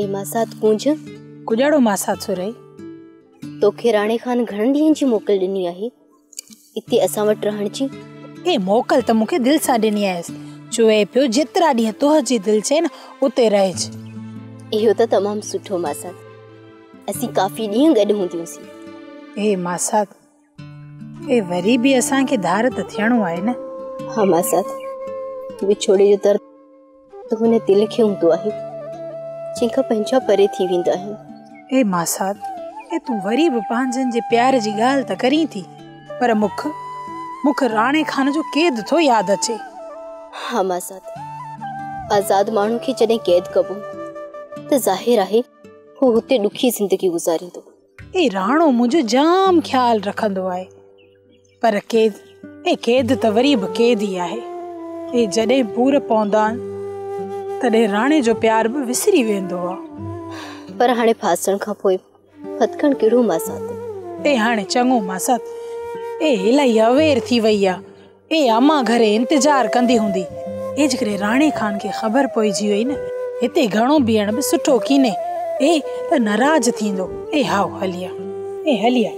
اي ماسات ڪونج. ڪجاڙو ماسات سرهي. توکي راڻي خان گهڻن ڏينهن جي موڪل ڏني آهي اتي اسان وٽ رهڻ جي؟ اي موڪل ته مون کي دل سان ڏني آهيس. چوي پيو جيترا ڏينهن تنهنجي دل چئي نه اتي رهج. اهو ته تمام سٺو ماسات. اسين ڪافي ڏينهن گڏ هونديونسين. اي ماسات اي وري به اسان کي ڌار ته ٿيڻو آهي نه. ها ماسات وڇوڙي جو درد ته هن دل کي هوندو آهي جنهن کان پنهنجا پري ٿي ويندا آهن. اي ماسات اي تون وري به پنهنجن جي پيار جي ڳالهه ته ڪرين ٿي پر مک مک راڻي خان جو قيد ٿو ياد اچي. ها ماسات آزاد ماڻهو کي جڏهن قيد ڪبو ته ظاهر آهي هو هتي ڏکي زندگي گذاريندو. اي راڻو منهنجو جام خيال رکندو آهي پر قيد اي قيد ته وري به قيد ئي آهي. اي جڏهن پور پوندا آهن تڏهن راڻي جو پيار به وسري ويندو آ. پر هاڻي ڦاسڻ کان پوء ڦٿڪڻ ڪهڙو ماسات. اي هاڻي چڱو ماسات اي الائي اوير ٿي وئي آ. اي امان گهري انتظار ڪندي هوندي. اي جيڪڏهن راڻي خان کي خبر پئجي وئي نه هتي گهڻو بيهڻ به سٺو ڪينهي. اي ته ناراض ٿيندو. اي هائو هلي آ. اي هلي آ.